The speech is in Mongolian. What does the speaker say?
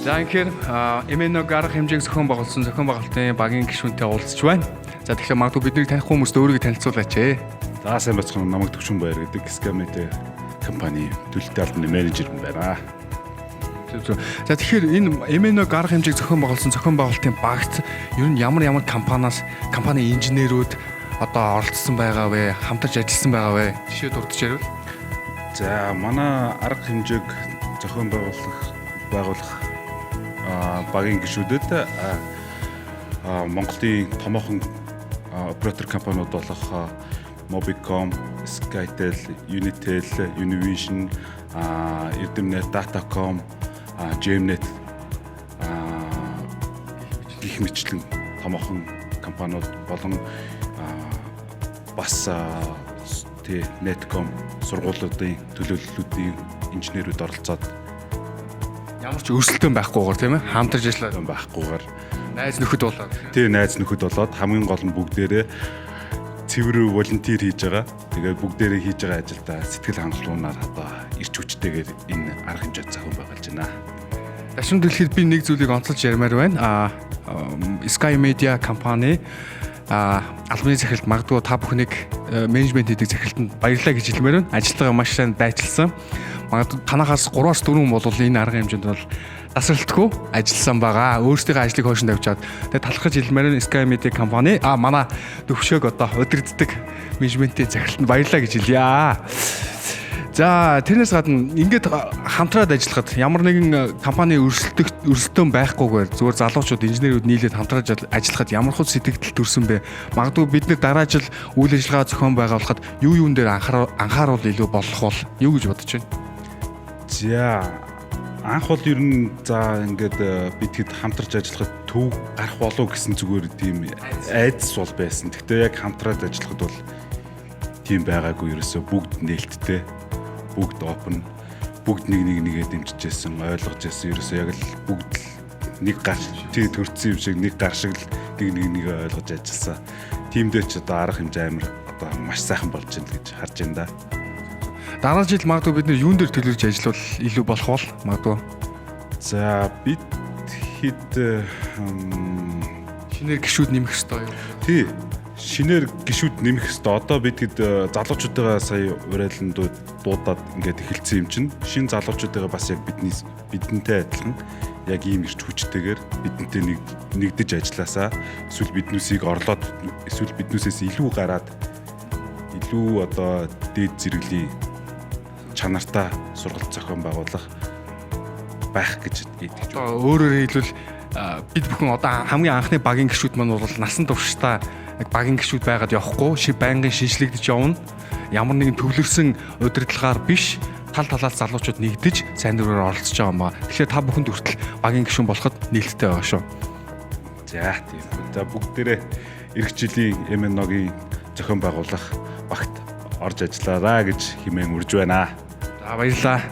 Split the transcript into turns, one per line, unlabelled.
За, тэгэхээр MNO арга хэмжээг зохион байгуулсан зохион байгуулалтын багийн гишүүнтэй уулзч байна. За, тэгэхээр магадгүй бидний танихгүй хүмүүст өөрийгөө танилцуулаач ээ.
За, сайн байцгаана уу. Намайг Төвшин Баяр гэдэг, Sky Media компани төлөлтийн албаны менежер юм байна.
Зөв, зөв. За, тэгэхээр энэ MNO арга хэмжээг зохион байгуулсан зохион байгуулалтын багт ер нь ямар ямар компаниас компани инженерүүд одоо оролцсон байгаа вэ? Хамтарч ажилласан байгаа вэ? Жишээ дурдж ярив.
За, манай арга хэмжээг зохион байгуулах багийн гишүүдэд Монголын томоохон оператор компаниуд болох Mobicom, Skytel, Unitel, Univision, Эрдэмнет, Datacom, Gmnet гэх мэтчлэн томоохон компаниуд болон бас тий Netcom, сургуулиудын төлөөллүүдийн инженерүүд оролцоод.
Ямар ч өрсөлдөөн байхгүйгээр, тийм ээ, хамтарч ажиллаад
байхгүйгээр
найз нөхөд болоод.
Тий, найз нөхөд болоод, хамгийн гол нь бүгдээрээ цэвэр volunteer хийж байгаа. Тэгээд бүгдээрээ хийж байгаа ажилдаа сэтгэл хангалуунаар, одоо эрч хүчтэйгээр энэ арга хэмжээ зохион байгуулж байна.
Дашин дэлхийд би нэг зүйлийг онцолж ярмаар байна. Sky Media компани албаны захиралд, магадгүй та бүхнийг менежмент хийдэг захиралтанд баярлалаа гэж хэлмээр байна. Ажиллагаа маш сайн дайчилсан. Магадгүй танахаас 3-аас 4 хүн бол энэ арга хэмжээнд бол тасралтгүй ажилласан байгаа. Өөрсдийнхөө ажлыг хойшин тавьчаад, тэгээд талархаж хэлмээр байна. Sky Media компани манай төвшөөг одоо удирддаг менежментийн захиралтанд баярлалаа гэж хэлье. За, тэрнээс гадна ингээд хамтраад ажиллахад ямар нэгэн компани өрсөлдөөн байхгүйгээр зүгээр залуучууд, инженерүүд нийлээд хамтраад ажиллахад ямар хөө сэтгэгдэл төрсөн бэ? Магадгүй бид нар дараа жил үйл ажиллагаа зохион байгуулахад юу юун дээр анхааруул илүү болох бол юу гэж бодож байна?
За, анх бол ер нь за ингээд бид хэд хамтарч ажиллахад төв гарах болов гэсэн зүгээр тийм айдас бол байсан. Гэхдээ яг хамтраад ажиллахад бол тийм байгаагүй, ерөөсөө бүгд нээлттэй, бүгд open, бүгд нэг нэг нэгээ дэмжижсэн, ойлгож байсан. Ерөөсөө яг л бүгд л нэг гар тий төрсөн юм шиг, нэг гар шиг л нэг нэг нэгээ ойлгож ажилласан. Тиймдээ ч одоо арга хэмжээ амар одоо маш сайхан болж байна гэж харж байна да.
Дараа жил магадгүй бид нар юун дээр төлөвлөж ажиллавал илүү болох бол магадгүй?
За, бид хэд
шинээр гишүүд нэмэх ёстой юу?
Тий. Шинээр гишүүд нэмэх ёстой. Одоо бид хэд залуучуудыгаа сая урайлан дуудаад ингээд эхэлсэн юм чинь шинэ залуучуудыгаа бас яг бидний бидэнтэй адилхан яг ийм эрч хүчтэйгээр бидэнтэй нэг нэгдэж ажилласаа, эсвэл биднүүсийг орлоод, эсвэл биднүүсээс илүү гараад, илүү одоо дээд зэрэглэлийн чанартай сургалт зохион байгуулах байх гэж итгэж.
Одоо өөрөөр хэлбэл бид бүхэн одоо хамгийн анхны багийн гишүүд маань бол насан туршдаа яг багийн гишүүд байгаад явахгүй, байнгын шинжлэгдэж явна. Ямар нэгэн төвлөрсөн удирдлагаар биш, тал талаас залуучууд нэгдэж сайн дураар оролцож байгаа юм ба. Тэгэхээр та бүхэнд хүртэл багийн гишүүн болоход нээлттэй байгаа шүү.
За, тийм. За, бүгдээрээ ирэх жилийн MNO-гийн зохион байгуулах багт орж ажиллаараа гэж хэмээн урьж байна.
За, баярлалаа.